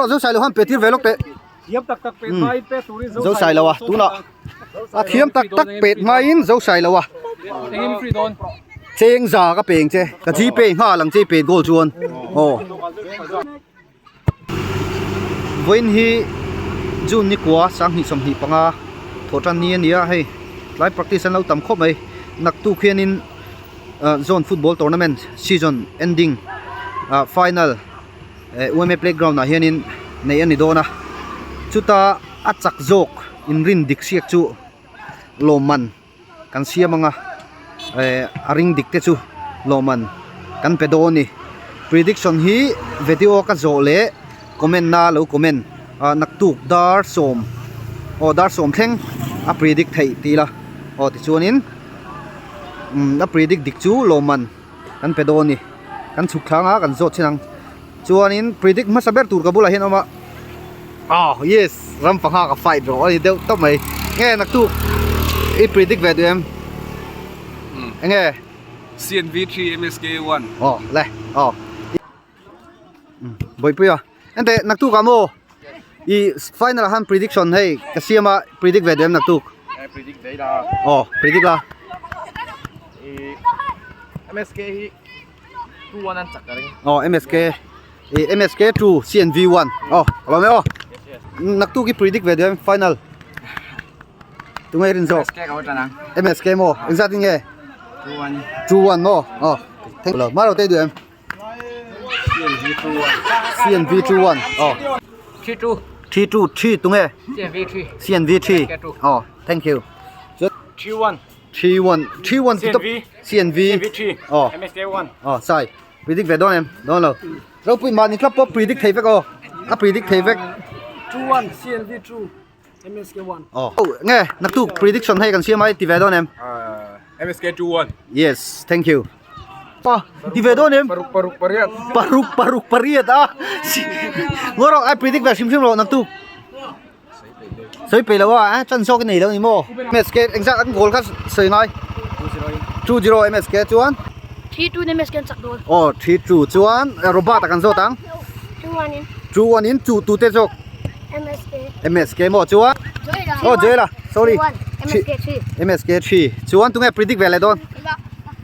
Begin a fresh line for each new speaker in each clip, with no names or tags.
Zo Sailo han pe tir ve lawk teh.
Thiam tak tak pet hmain pet turin
Zo Sailo a tunah a thiam tak tak pet hmain Zo Sailo a.
Engin free dawn.
Cheng za ka peng che ka gpay nghal ang che pet goal chuan aw. Vawiin hi June ni kua 2025 thawh tan ni a ni a hei tlai practice an lo tam khawp mai naktuk hianin zone football tournament season ending final UMA playground ah hianin neih a ni dawn a chuta a chak zawk inrin dik siak chu lawmman kan siam ang a eh a ring dik te chu lawmman kan pe dawn a ni prediction hi video ka zawh leh comment na lo comment ah naktuk dar sawm aw dar sawm thleng a predict theih tih ila aw tichuanin umm a predict dik chu lawmman. kan pe dawn a ni kan chhuk thlang a kan zawt chin ang chuanin predict hmasa ber tur ka bulah hian a awm a ah yes ram panga ka fight rawh a ni deuh tawp mai nge naktuk i predict ve duh em enge
CNV 3 MSK 1
aw le aw Bawipuia ente naktuk ah maw i final ah khan prediction hei ka siam a predict ve duh em naktuk
predict ve la
aw predict la
i MSK hi 2-1 an chak ka ring
aw MSK i MSK 2 CNV 1 aw a lo mai aw naktuk i predict ve duh em final tunge i rin zawk
MSK ka va tan ang
MSK maw engzat in nge
2-1
2-1 maw aw thank you maro te duh em CNV 2-1 oh
3-2
3-2 3 tunge
CNV 3
CNV 3 oh thank you
3-1
3-1 3-1
CNV
CNV
3
oh
MSK 1
oh sai predict ve dawn em dawn lo ropui mahni club pawh predict thei vek aw a predict thei vek
2-1 CNV 2 MSK 1
oh nge naktuk prediction hei kan siam ai ti ve dawn em
MSK 2-1
yes thank you pa ti ve dawn em
paruk paruk pariat
paruk paruk pariat a ngawrok ai predict ve hrim hrim rawh naktuk sawi peih lo a chan zawk i nei lo ni maw MSK engzat an goal kha sawi ngai 2-0 MSK chuan
3-2 MSK an chak dawn
oh 3-2 chuan Robert a kan zawt ang
2-1 in
2-1 in chu tute zawk
MSK
MSK maw chuan oh Joel a sorry
MSK 3
MSK 3 chuan tunge predict ve leh dawn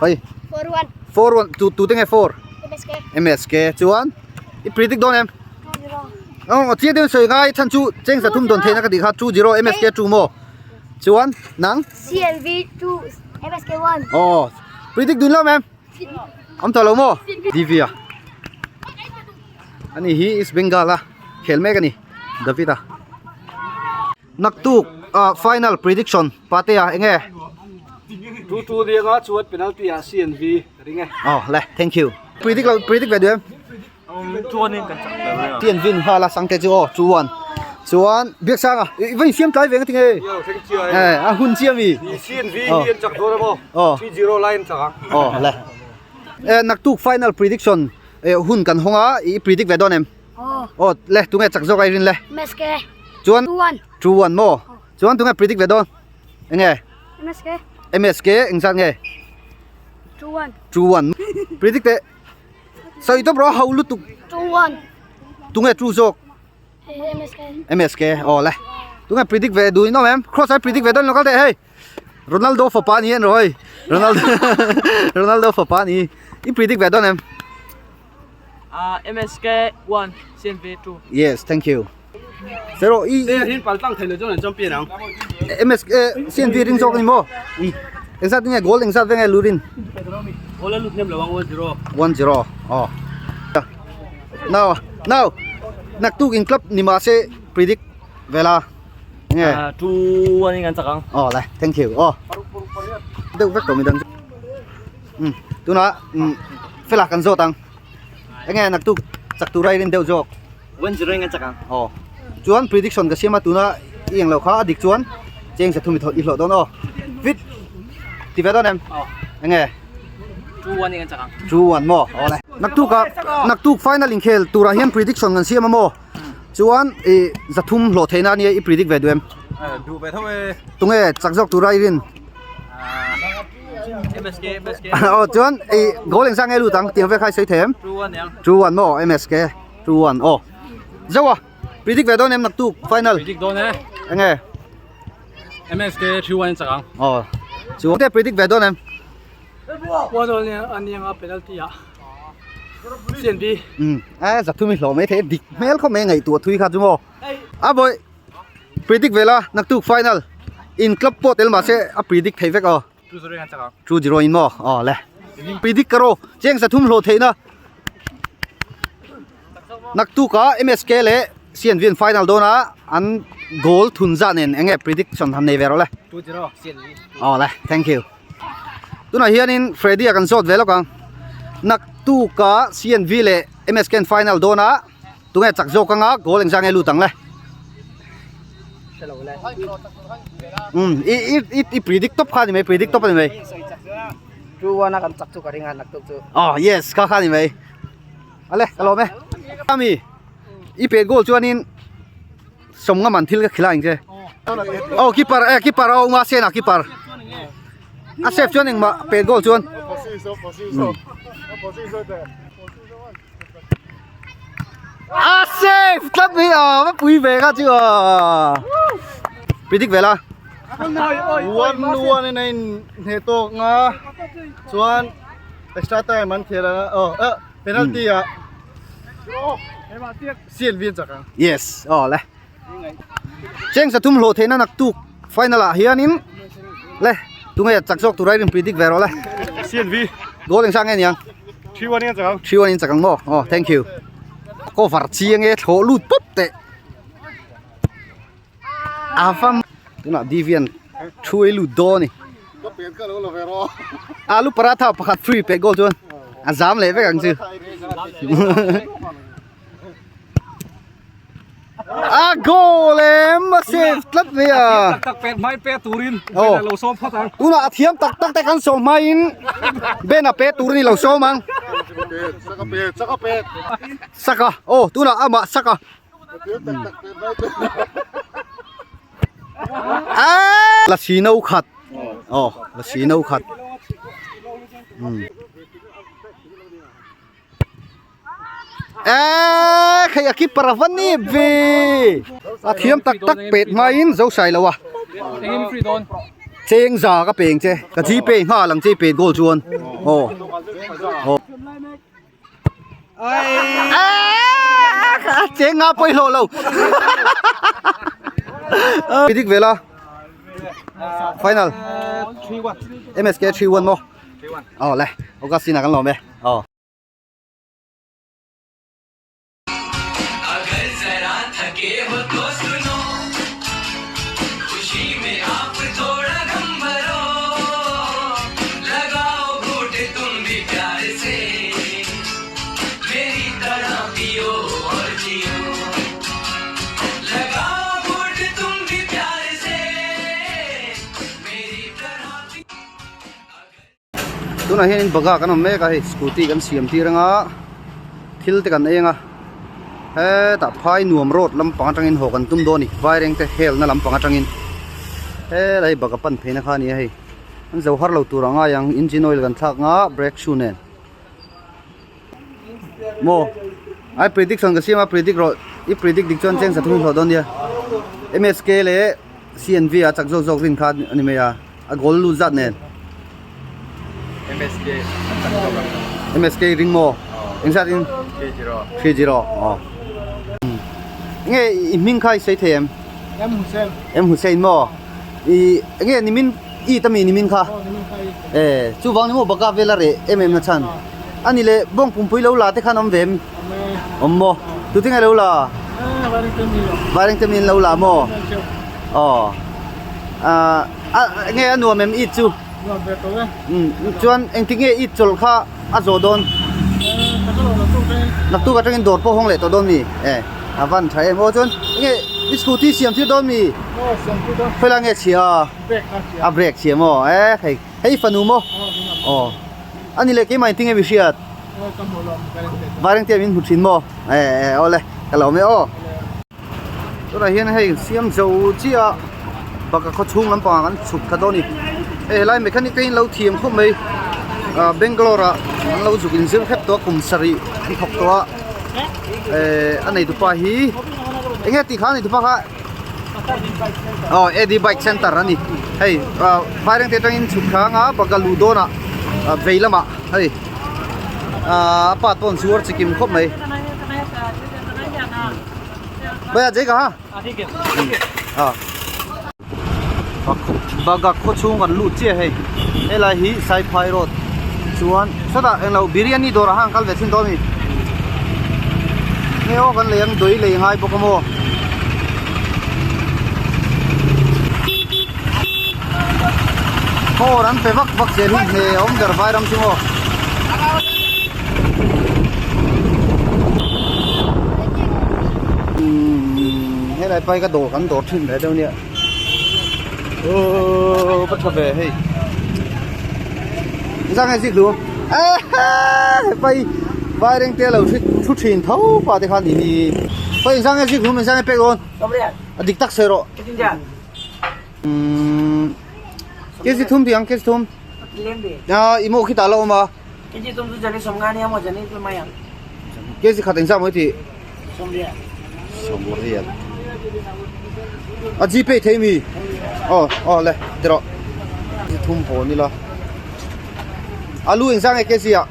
hei
4-1
4-1 tu tute nge 4
MSK
MSK chuan i predict dawn em 2-0 oh chiang deuhin sawi ngai chhan chu cheng za thum dawn theihna ka tih kha 2-0 MSK 2 maw chuan nang
CNV 2 MSK 1
oh predict dun lo mem Awm tawh lo maw? Divya Ani hi East Bengal a khel mek a ni David a Naktuk ah final prediction Patea enge?
2-2 rianga chuan penalty ah CNV ring e.
Aw le thank you. Predict lo predict ve duh em?
Chuanin kan chak ber mai a.
Tian vin nghal a sangte chu aw chuan chuan Biaksanga i va insiam tlai ve nga tinge eh a hun chiah mi
CNV hi an chak dawn a maw 3-0 lai an chak ang
aw le eh naktuk final prediction eh hun kan hawng a i predict ve dawn em aw le tunge chak zawk a i rin le
MSK
chuan
2-1
2-1 maw chuan tunge predict ve dawn enge
MSK
MSK engzat nge
2-1
2-1 predict teh Sawi tawp rawh ho lutuk.
2-1.
Tunge 2 zawk?
MSK.
MSK aw le. Tunge predict ve duh in awm em? Cross ai predict ve dawn lo kal teh hei. Ronaldo fapa ni en rawh hei. Ronaldo Ronaldo fapa ni. I predict ve dawn em?
Ah MSK 1 CNV 2.
Yes, thank you. Zero i
i rin pal tlang thei lo chuan an champion ang.
MSK CNV ring zawk ni maw? Engzat nge goal engzat ve nge lurin?
Goal a lut hnem lo ang 1-0.
1-0. Oh. Now, now. Naktuk in club ni ma se predict vela. Nge.
2-1 in kan chak ang.
Oh le, thank you. Oh. Deuh vek tawh mi dang. Um, tuna um fela kan zawt ang. Enge naktuk chak tura i rin deuh zawk.
1-0 in kan chak ang.
Aw. Chuan prediction ka siam a tuna i englo kha a dik chuan cheng sa thum i thawh i hlawh dawn aw. Fit. Ti ve dawn em?
Aw.
Enge?
2-1 in kan chak ang.
2-1 maw? Aw le. Naktuk ah naktuk final inkhel turah hian prediction kan siam a maw? Chuan i zathum hlawh theihna ania i predict ve duh em?
Duh ve tho e.
Tunge chak zawk tura i rin?
MSK MSK.
Aw chuan i goal engzah nge lut ang tiang vel kha i sawi thei em?
2-1 eng.
2-1 maw MSK. 2-1 aw. Zoa predict ve dawn em naktuk final.
Predict dawn e.
Enge?
MSK 3-1 in chak ang.
Aw. Chu te predict ve dawn em?
1-1 anianga penalty ah CNB.
Um a zathum i hlawh mai thei dik hmel khawp mai ngaihtuah thui kha chu maw. A bawi predict ve la naktuk final in club pawh tel mahse a predict thei vek aw.
2-0 in an chak ang.
2-0 in maw aw le. Predict ka rawh cheng zathum hlawh theihna naktuk ah MSK leh CNV an final dawn a an goal thun zah nen eng nge prediction han nei ve rawh le.
2-0 CNV.
Aw le thank you. Tunah hianin Freddy a kan zawt ve lawk ang. Naktuk ah CNV leh MSK an final dawn a Tunge chak zawk anga goal engzah nge lut ang le? Um i i i i predict top kha ni mai predict top ani mai.
2-1 a kan chak chu ka ring a naktuk chu.
Oh yes kha kha ni mai. Ale ka lawm e. Ami i pet goal chuanin sawmnga man thil ka khila ang che. Oh keeper eh keeper oh unga sena keeper. A save chuan engmah pet goal chuan. A safe tlat mai a va pui ve kha chu a predict ve la
one one in a in hneh tawk nga chuan extra time an khel a aw eh penalty ah CNV an chak ang
yes aw le cheng sathum hlawh theihna naktuk final ah hianin le tunge chak zawk tura in predict ve rawh le
CNV
goal engzah nge niang
3-1 in an chak ang
3-1 in chak ang maw aw thank you cover chiang e thlawh lut pawp teh a fam tunah Divian thu ei lut dawn a ni alu paratha pakhat free pek goal chuan a zam leh vek ang chu A goal em a save tlat mai a.
Tak tak pet hmai pet turin
Oh.
Ben a lo sawm phawt ang.
Tunah a thiam tak tak te kan sawm hmaiin Ben a pet tur a ni lo sawm ang.
Saka pet, saka pet.
Saka, oh tunah amah saka. Ah! Lasi no khat. Oh, lasi no khat. Um. Eee khei a keeper a va nip ve a thiam tak tak pet hmain zo sai lo a cheng za ka peng che ka g pay nghal ang che pet goal chuan aw aw eee cheng nga pawi hlawh lo dik vela final MSK 3-1 maw aw le Augustine ah kan lawm e aw. Tunah hianin baga kan awm mek a hei scooty kan siam tir anga thil te kan eng a hetah phai nuam road lampang atangin haw kan tum dawn a ni vaireng te helna lampang atangin helai baga pan pheina kha a ni a hei an zo har lo tur a ngai ang engine oil kan thlak anga brake shoe nen maw ai prediction ka siam a predict rawh i predict dik chuan cheng sathum hlawh dawn nia M_S_K leh C_N_V a chak zawk zawk rin kha a ni mai a a goal lut zat nen
M_S_K an chak zawk ang
M_S_K ring maw eng zat in
3-0
3-0 aw nge i hming kha i sawi thei em
M Hussain
M Hussain maw i nge nimin i ta mi nimin kha e chuvang ni maw baka vela reh em em na chhan ani leh bawng pumpui lo la te khan awm ve em awm maw tute nge lo la vairengte mi an lo la maw aw ah nge a nuam em it chu chuan engtik nge it chawlh kha a zawh dawn naktuk atangin dawr pawh hawng leh tawh dawn mi e a van tha em aw chuan enge i scooty siam tir dawn mi khawilai nge chhia a brake chhia maw e hei hei fanu maw aw ani leh keimah engtin nge mi hriat vairengte min hmu thin maw e e awle ka lo awm e aw tunah hian hei siam zo chiah baka khaw chhung lampangah kan chhuk thla dawn a ni hei helai mechanic te hi an lo thiam khawp mai ah bangalore ah an lo zuk inzir hrep tawh a kum sarih an thawk tawh a. Eh a neitupa hi eng nge tih kha a neitupa kha aw AD bike center a ni hei ah vairengte atangin chhuk thlanga baka luh dawnah vei lamah hei ah a pa pawh an zuar chikim khawp mai bhaiya jai ka ha ah Bagha khaw chhung kan lut chiah hei helai hi Saiphai road chuan sawtah englo biryani dawrah khan kal ve thin tawh a ni hei aw kan lei ang dawi lei ngai bawk a maw phone an pe vak vak zel hi hne a awm ber vai ram chu maw. Umm helai bike a dawr kan dawr thin ve deuh nia aww va tha ve hei zang nge zik lu hepai vaireng te lo thu thin tho pa te khan ini hei zang nge zik lu min zang nge pek dawn a dik tak sawi rawh umm kg thum tih ang kg thum a i maw khitah a lo awm a. Kg khat engzah maw i tih? Sawmriat. A gpay thei mi? Aw aw le ti rawh. Kg thum hawn ila. Alu engzah nge kg ah?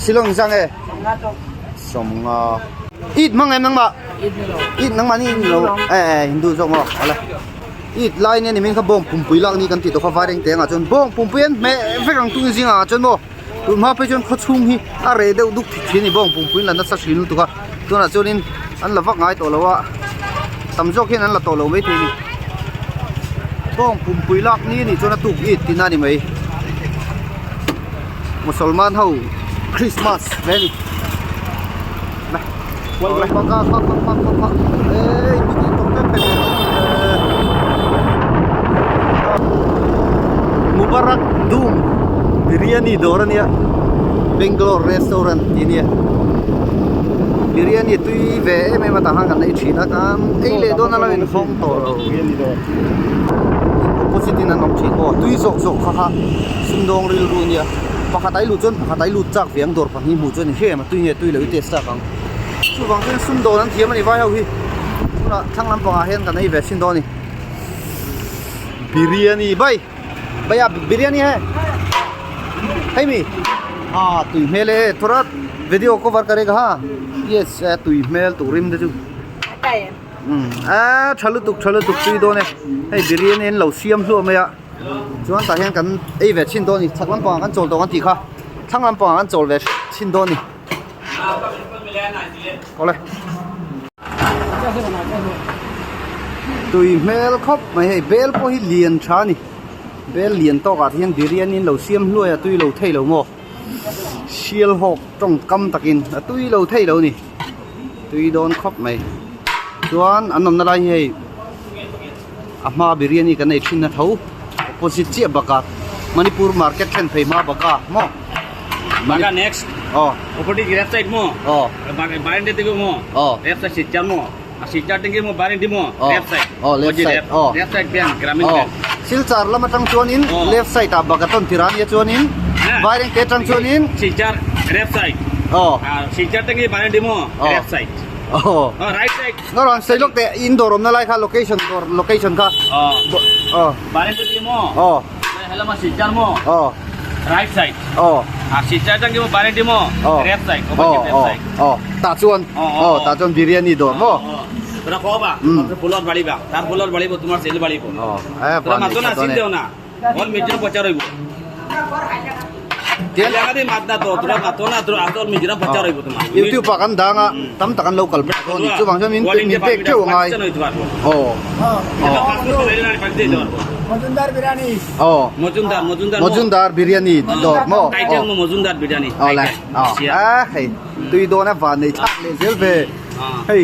Shillong engzah nge? Sawmnga. Eid hmang em nangmah? Eid nangmah ni lo. Eh eh Hindu zawk maw? Awle. Eid lai nia nimin kha bawng pumpui lak ni kan tih tawh kha vaireng te angah chuan bawng pumpui an hmeh vek ang tung zingah chuan maw tun hma phei chuan khawchhung hi a reh deuh duk thik thin a ni bawng pumpui an la nasa thin lutuk a tunah chuanin an la vak ngai tawh lo a tam zawk hian an la tawh lo maithei a ni bawng pumpui lak ni anih chuan a tuk Eid tihna a ni mai Musalman ho Christmas ve a ni. Mubarak Dum biryani dawr a nia Bangalore restaurant tih a nia biryani tui ve em em a tah khan kan ei thin a kan ei leh dawn a lo inhawng tawh lo opposite in an awm thin aw tui zawk zawk kha kha sumdawng rilru a nia pakhat a i luh chuan pakhat a i lut chak ve ang dawr pahnih hmuh chuan i hre em a tui nge tui lo i test chak ang. Chuvang chuan sum dawn an thiam a ni vai ho hi tunah thlang lampangah hian kan ei ve thin dawn a ni biryani bai bhaiya biryani hai hei mi ah tui hmel e thora video cover karega ha yes tui hmel tur rim te chu a tha lutuk tha lutuk tui dawn e hei biryani an lo siam hluah mai a chuan tah hian kan ei ve thin dawn a ni chhak lampangah kan chawl tawh kan tih kha thlang lampangah kan chawl ve thin dawn a ni. Awle. Tui hmel khawp mai hei bel pawh hi lian tha a ni bel lian tawk ah te hian biryani an lo siam hluai a tui lo thei lo maw sial hawk tawngkam takin a tui lo thei lo a ni tui dawn khawp mai chuan an awmna lai hi hei a hma biryani kan ei thin na tho opposite chiah bakah manipur market thlen phei hma bakah maw.
Baga next.
Oh.
Opposite left side mo.
Oh.
Barende tigo mo.
Oh.
Left side Silchar mo. Silchar tingi mo Barende mo.
Oh.
Left side.
Oh, left side. Oh.
Left side bank Gramin
oh.
Bank.
Silchar lam atang chuanin
Oh.
left side ah Bagaton tirania chuanin Vairengte atang chuanin
Silchar left side.
Oh.
Silchar tingi Barende mo
Oh.
left side.
Oh.
Oh, right side.
Nga ron sei lok te in dawr awmna lai kha location dawr location kha.
Oh.
Oh.
Barende tingi mo.
Oh.
Hello Silchar mo.
Oh.
Right side.
Oh.
Ah, Silchar atang Barende mo.
Oh.
Left side.
Oh,
Opposite left
oh,
side.
oh. Tah chuan.
Oh,
Oh, tah chuan biryani dawr maw?
তোরা কবা ফুলত বাড়িবা তার ফুলত বাড়িব তোমার sell বাড়িব
Oh. Eh,
তোরা মাতো না সিল দেও না অল মিজরা প্রচার হইব
Tian
জায়গা মাত না তো তোরা মাতো না তোরা আসল মিজরা প্রচার হইব তোমার
YouTube ah kan dang a tam tak an lo kal phah dawn a ni chuvang chuan min min pek teuh a ngai. Oh.
Majumdar biryani.
Oh.
Majumdar Majumdar
Majumdar biryani dawr maw?
Title mo Majumdar biryani.
Aw le. Aw. A hei tui dawn a van nei thlak leh zel ve. Hei.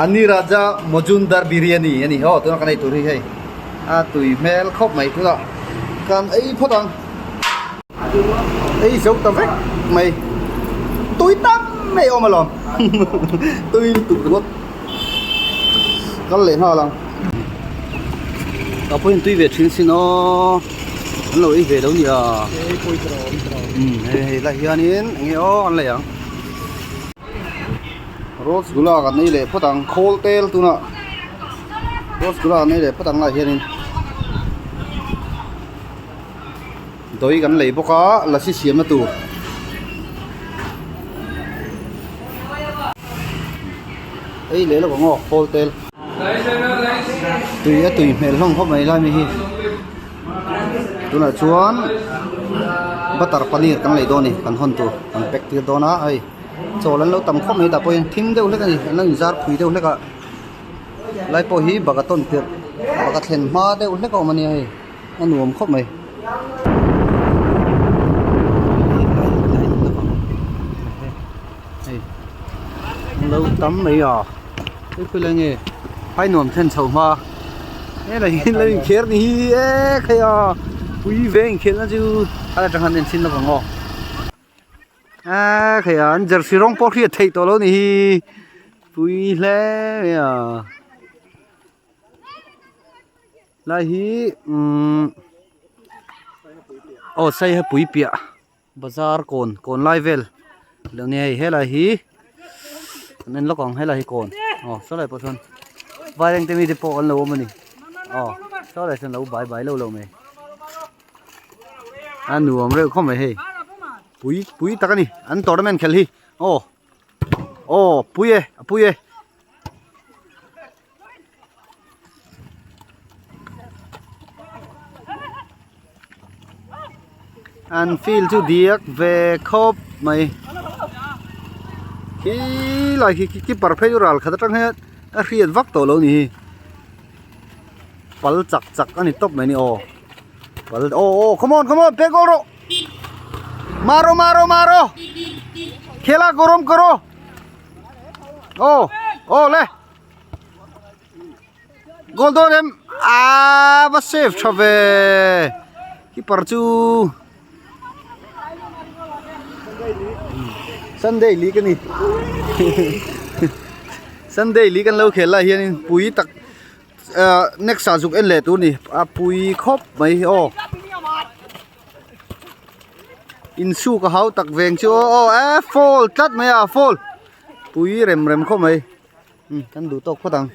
Ani Raja Majumdar biryani a ni aw tuna kan ei tur hi hei. A tui hmel khawp mai tunah kan ei phawt ang. Ei zo ta vek mai. Tui tam mai awm alawm. Tui lutuk ringawt. Kal leh nghal ang. Ka pawhin tui ve thin sin aw. An lo ei ve lo nia. Umm hei hei lai hianin eng nge aw an lei ang. Rosgula kan ei leh phawt ang khawl tel tunah rosgula kan ei leh phawt ang lai hianin dawi kan lei bawk a lasi siamna tur. Ei leh lawk ang aw khawl tel tui a tui hmel hlawm khawp mai lai mi hi tunah chuan butter paneer kan lei dawn a ni kan hawn tur kan pack tir dawn a hei chawl an lo tam khawp mai tah pawhin thim deuh hlek a ni an lo inzar phui deuh hlek a lai pawh hi baka tawn tirh baka thlen hma deuh hlek a awm a nia hei a nuam khawp mai. Hei an lo tam mai a hei khawilai lai nge phai nuam thlen chho hma helai hi lo inkher ni hi e khai a pui ve inkhelh na chu a atang han en chhin lawk ang aw a khai a an jersey rawng pawh hriat theih tawh lo ni hi pui hle mai a. Lai hi umm aw saiha pui piah bazar kawn kawn lai vel lo nia hei helai hi kan en lawk ang helai hi kawn aw saw lai pawh sawn vaireng te mite pawh an lo awm a ni aw saw lai sawn lo bai bai lo lo mai a nuam reuh khawp mai hei pui pui tak a ni an tournament khelh hi aw aw pui e a pui e. An field chu diak ve khawp mai khi lai khi keeper phei chu ral khat atang hian a hriat vak tawh lo a ni hi pal chak chak a ni tawp mai a ni aw pal aw aw come on come on pek goal rawh maro maro maro khela gorom karo aw aw le. Goal dawn em aaa va save tha ve keeper chu Sunday league a ni Sunday league an lo khel lai hianin pui tak ah next ah zuk en leh tur a ni a pui khawp mai hi aw insuk a hau tak veng chu aw eh foul tlat mai a foul pui rem rem khawp mai. Kan duh tawk phawt ang.